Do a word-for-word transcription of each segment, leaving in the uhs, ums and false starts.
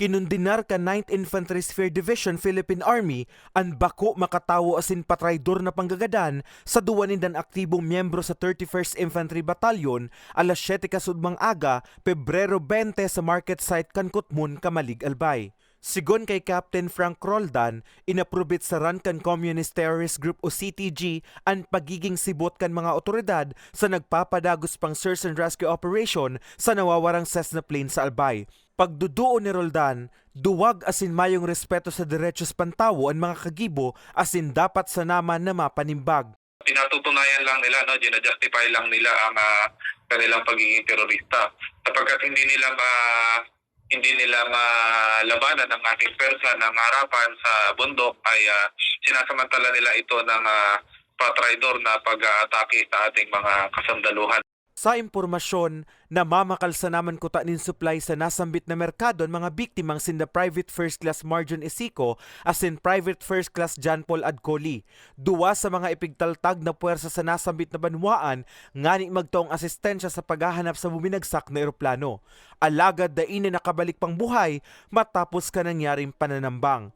Kinondenar kan Ninth Infantry Spear Division, Philippine Army, an bako makatawo asin patraidor na panggagadan sa duwa nindan aktibong miyembro sa Thirty-first Infantry Battalion, alas siyete kasuodmang aga, Pebrero bente, sa market site kan Kutmon, Camalig, Albay. Sigon kay Captain Frank Roldan, inaprobitsaran kan Communist Terrorist Group o C T G an pagiging sibot kan mga awtoridad sa nagpapadagos pang search and rescue operation sa nawawarang Cessna plane sa Albay. Pagduduon ni Roldan, duwag asin mayong respeto sa derechos pantawo an mga kagibo asin dapat sana man na mapanimbag. Pinatutunayan lang nila, no, gina-justify lang nila ang, ah, kanilang pagiging terorista. Sapagkat hindi nila ma-, hindi nila malabanan ang ating pwersa ng harapan sa bundok, ay, ah, sinasamantala nila ito ng, ah, patraidor na pag-aatake sa ating mga kasundaluhan. Sa impormasyon, namamakal sana man kuta nin supply sa nasambit na merkado an mga biktimang sinda Private First Class Marjon Isico asin Private First Class John Paul Adcoli, duwa sa mga ipigtaltag na pwersa sa nasambit na banwaan, ngani magtaong asistensya sa paghahanap sa buminagsak na eroplano. Alagad dai na nakabalik pang buhay matapos kan nangyaring pananambang.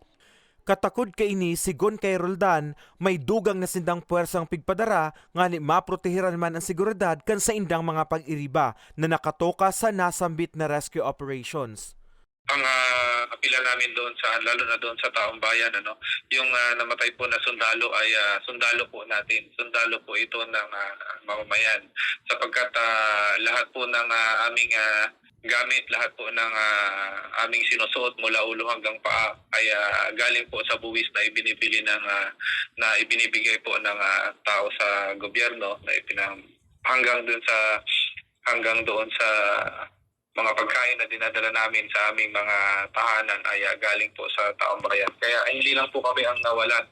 Katakod kaini, sigon kay Roldan, may dugang na sindang pwersang pigpadara ngani maprotehiran man an seguridad kan saindang mga pag-iriba na nakatoka sa nasambit na rescue operations. Ang, ah, apila namin doon sa, lalo na doon sa taong bayan, ano, yung, ah, namatay po na sundalo ay, ah, sundalo po natin. Sundalo po ito ng, ah, mamamayan. Sapagkat, ah, lahat po ng, ah, aming, ah, gamit, lahat po ng, ah, aming sinusuot mula ulo hanggang paa ay, ah, galing po sa buwis na ibinibili ng, ah, na ibinibigay po ng, ah, tao sa gobyerno na ipinang-, hanggang dun sa, hanggang doon sa mga pagkain na dinadala namin sa aming mga tahanan ay, ah, galing po sa taong bayan. Kaya hindi lang po kami ang nawalan.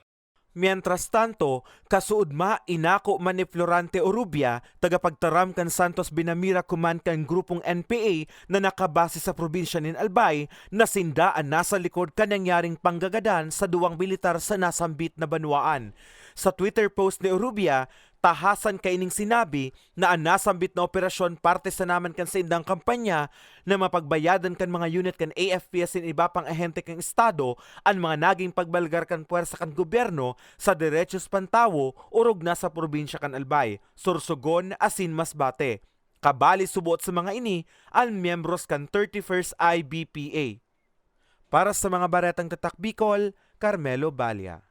Mientras tanto, kasuodma, inako man ni Florante Orubia, tagapagtaram kan Santos Binamira Command kan grupong N P A na nakabase sa probinsya nin Albay, na sinda an nasa likod kan nangyaring panggagadan sa duwang militar sa nasambit na banwaan. Sa Twitter post ni Orubia, tahasan kaining sinabi na an nasambit na operasyon parte sana man kan saindang kampanya na mapagbayadan kan mga unit kan A F P asin iba pang ahente kan Estado an mga naging pagbalgar kan pwersa kan gobyerno sa derechos pantawo orog na sa probinsya kan Albay, Sorsogon asin Masbate. Kabali subot sa mga ini an miyembros kan Thirty-first I B P A. Para sa mga baretang Tatak Bicol, Carmelo Balia.